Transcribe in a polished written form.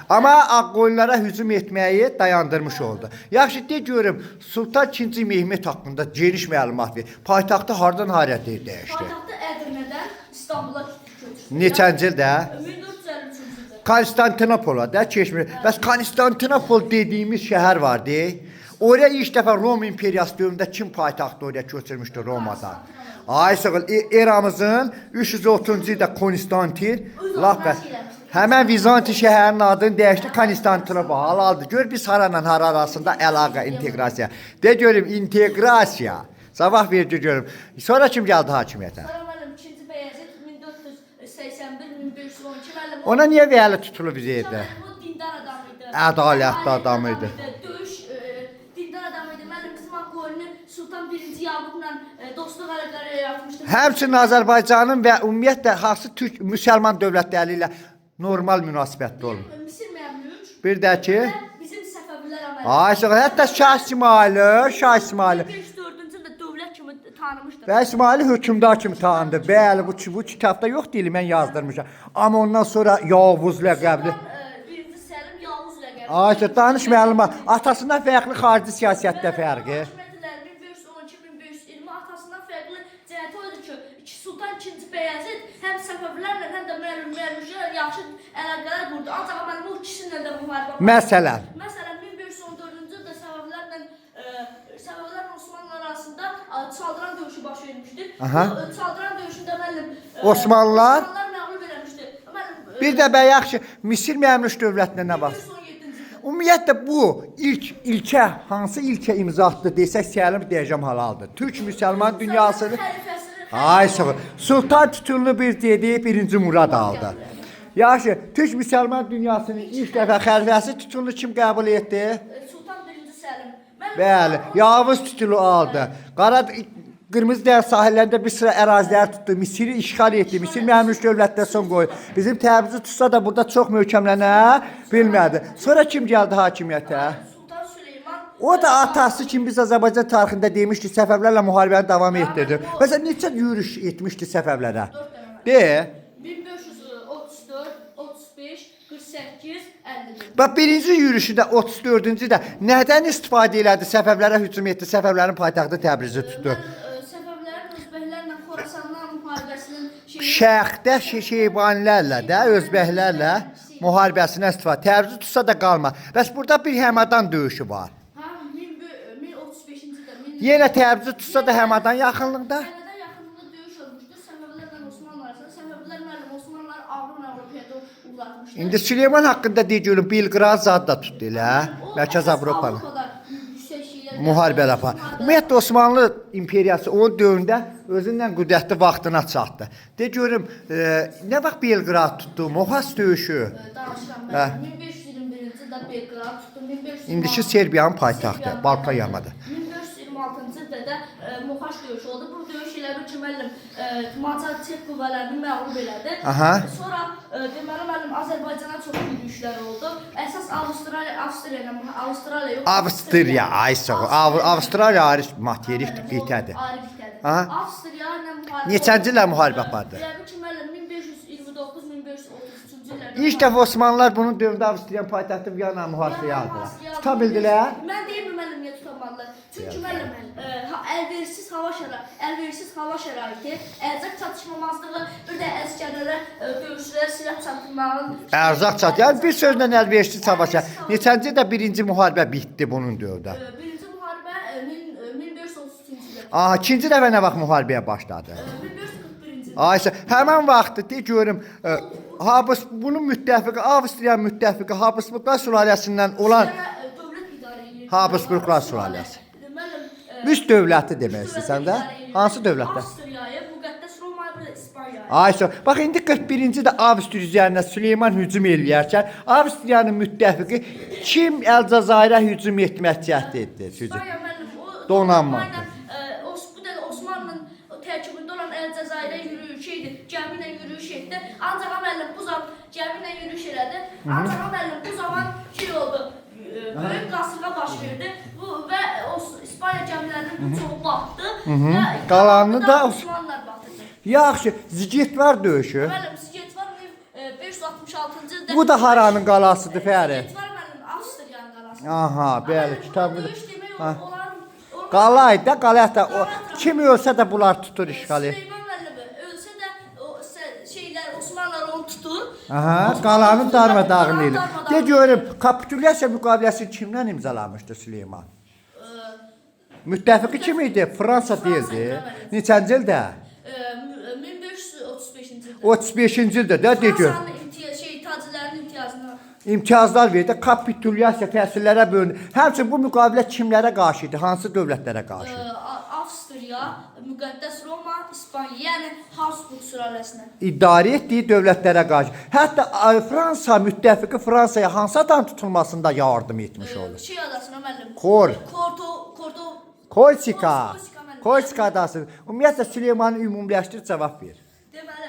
Amma Ağqoyunlara hücum etməyi dayandırmış oldu. Yaxşı, de görüm, Sultan II. Mehmet haqqında geniş məlumat ver. Paytaxtı hardan haraya dəyişdi? Paytaxtı Ədirnədən İstanbula köçdü. Neçənci ildə? 1453-cü ildə. Konstantinopola da keçmiş. Bəs Konstantinopol dediyimiz şəhər var deyil. Oraya ilk dəfə Roma imperiyası dövründə kim paytaxtı oraya köçürmüşdü Romadan? Ay sağ ol, eramızın 330-cu ildə Konstantin lap Öz eləmişdi. Həmən Vizanti şəhərinin adını dəyişdi Konstantinopol. Halaldır. Gör biz harayla hara arasında əlaqə, inteqrasiya. De görüm inteqrasiya. Sabah verdi görüm. Sonra kim gəldi hakimiyyətə? Sonra müəllim 2-ci Bəyəzid 1481-1512 müəllim. Ona niyə vəli tutulub yerdə? Müəllim o dindar adam idi. Ədalətli adam idi. Döyüş dindar adam idi. Müəllim bizim Ağqoyunlu Sultan 1-ci Yaqubla dostluq əlaqələri yaratmışdı. Həmçinin Azərbaycanın və ümumiyyətlə hansı türk müsəlman dövlətləri ilə normal münasibətdə olmur. Misir Məmlük Bir də ki, və bizim Səfəvilər əməli. ay sağ ol, hətta Şah İsmayılı, Şah İsmayılı 1504-cü ildə dövlət kimi tanımışdı. və İsmayılı hökmdar kimi tanındı. Bəli, bu kitabda yox deyil, mən yazdırmışam. Amma ondan sonra Yavuz ləqəbli. Sultan 1-ci Səlim Yavuz ləqəbli. Ay sağ ol, danış məlumat. Atasından fərqli xarici siyasətdə fərqi. Hakimiyyət illəri 1512-1520 atasından fərqli cəhəti o idi ki, Sultan II Bəyəzid həm Səfəvilərlə, həm də Məmlüklərlə yaxşı əlaqələr qurdu. Ancaq müəllim o ikisi ilə də müharibə apardı. Məsələn, Məsələn 1514-cü ildə Səfəvilərlə Osmanlılar arasında Çaldıran döyüşü baş vermişdi. Aha. Bu, Çaldıran döyüşündə müəllim Osmanlılar- Osmanlılar məğlub eləmişdi. Müəllim bir də bə yaxşı Misir Məmlük dövlətinə nə var? 1517-ci ildə. Ümumiyyətlə bu ilk ilkə hansı ilkə imza atdı desək Səlim deyəcəm halaldır. Türk müsəlman dünyasını Xəlifəsini Ay sağ ol. Sultan titulunu bir dedi, birinci Murad aldı. Yaxşı, Türk müsəlman dünyasının ilk dəfə xəlifəsi titulunu kim qəbul etdi? Sultan 1-ci Səlim. Müəllim, Bəli, Yavuz titulu aldı. Qara Qırmızı dəniz sahillərində bir sıra ərazilər tutdu. Misiri işğal etdi. Misir Məmlük dövlətinə son qoydu. Bizim Təbrizi tutsa da burada çox möhkəmlənə bilmədi. Sonra kim gəldi hakimiyyətə? Sultan Süleyman O da atası kimi biz Azərbaycan tarixində demişdi, Səfəvlərlə müharibəni davam etdirdi. Məsələn, neçə yürüş etmişdi Səfəvlərə? Dörd dənə. De. 1534, 35, 48, 51. Bax birinci yürüşündə 34-cü də nədən istifadə elədi? Səfəvlərə hücum etdi. Səfəvlərin paytaxtı Təbrizi tutdu. Mən Səfəvilərin Özbəklərlə Xorasanla müharibəsinin şeyi Şərqdə Şeybanilərlə də, Özbəklərlə müharibəsinə istifadə. Təbrizi tutsa da qalma. Bəs burada bir Həmədan döyüşü var. Hə, 1035-ci ildə Yenə Təbrizi tutsa da Həmədan yaxınlığında. Həmədan yaxınlığında döyüş olmuşdu. Səfəvilərlə Osmanlı arasında. Səfəvilər müəllim Osmanlılar ağır məğlubiyyətə uğratmışdı. İndi Süleyman haqqında deyir görüm Belqrad zad da tutdu elə, O Mərkəzi əsas Avropanı. Avropada yüksək şeylər Müharibələr apar. Ümumiyyətlə Osmanlı imperiyası onun dövründə özündən qüdrətli vaxtına çatdı. De görüm, nə vaxt Belqrad tutdu, Moxas döyüşü. Danışıram Hə. mən. 1521-ci ildə Belqrad tutdu. 1526 İndiki Serbiyanın paytaxtı, Serbiyanın Balkan yarımadı. 1526-cı ildə də Moxaş döyüşü oldu. Bu döyüş elə bil ki, müəllim Macar Çex qüvvələrini məğlub elədi. Aha. Sonra deməli müəllim Azərbaycana çox yürüşlər oldu. Əsas Avstraliya, Avstriya ilə Avstraliya yox. Avstriya, ay sağ ol. Avstraliya ayrı materikdir, qitədir. Ayrı qitədir. Aha. Avstriya ilə müharibə. Neçənci illə müharibə apardı? Elə bil ki, müəllim 1529-1533-cü illərdə. İlk dəfə Osmanlılar bunun dövründə Avstriyanın paytaxtı Viyana mühasirəyə aldılar. Tuta bildilər? Mən deyirəm müəllim niyə tutamadılar? Çünki müəllim əlverişsiz hava şəraiti, əlverişsiz hava şəraiti, ərzaq çatışmamazlığı, bir də əsgərlərə, döyüşçülərə silah çatdırmağın Ərzaq çat. Yəni bir sözlə əlverişsiz hava şəraiti. Neçənci ildə birinci müharibə bitdi bunun dövründə? Birinci müharibə 1533-cü ildə. Aha, ikinci dəfə nə vaxt müharibəyə başladı? 1541-ci ildə. Ayşə, həmin vaxtı de görüm, Habs bunun müttəfiqi Avstriya müttəfiqi Habsburqlar sülaləsindən olan Dövlət idarə eləyir. Habsburqlar sülaləsi. Müəllim, üç dövləti demək istəyirsən də? dövlət idarə eləyir. Hansı dövlətdə? Avstriyayı, Müqəddəs Romanı, bir də İspaniyayı. Ayşə, bax indi 41-ci də Avstriya üzərinə Süleyman hücum eləyərkən Avstriyanın müttəfiqi kim Əlcəzairə hücum etmək cəhd etdi? Hücum. İspaniya müəllim o Donanma. Aynen, bu dəqiqə Osmanlının o tərkibində olan Əlcəzairə yürüyüş idi, gəmi ilə yürüyüş etdi. Ancaq müəllim bu zaman gəmi ilə yürüyüş elədi. Ancaq müəllim bu zaman şey oldu. Böyük qasırğa baş verdi. Bu və o İspaniya gəmilərinin bir çoxu batdı və Qalanını da Osmanlılar batırdı. Yaxşı, Zigetvar döyüşü. Müəllim Zigetvar 566-cı ildə. Bu da haranın qalasıdır, Fəri? Var müəllim, Avstriyanın qalası. Aha, bəli, kitabı. Döyüş demək Ha. onların Qala idi, qala hətta o kim ölsə də bunlar tutur işğali. Süleyman müəllim ölsə də o şeylər Osmanlılar onu tutur. Aha, qalanı Osmanlılar darmadağın qalanı eləyir. darmadağın De görüm, kapitulyasiya müqaviləsini kimlə imzalamışdı Süleyman? Müttəfiqi kim idi? Fransa deyildi. bəli. Neçənci ildə? 1535-ci ildə. 35-ci ildə də de gör. Fransanın imtiyaz şey tacirlərin imtiyazını İmtiyazlar verdi, kapitulyasiya fəsillərə bölündü. Həmçinin bu müqavilə kimlərə qarşı idi? Hansı dövlətlərə qarşı? Avstriya, Müqəddəs Roma, İspaniya, yəni Habsburg sülaləsinə. İdarə etdiyi dövlətlərə qarşı. Hətta Fransa müttəfiqi Fransaya hansı adanın tutulmasında yardım etmiş olur? Şey adasına müəllim. Kor. Korto, Korto. Korsika. Korsika müəllim. Korsika adası. Ümumiyyətlə Süleymanı ümumiləşdir, cavab ver. Deməli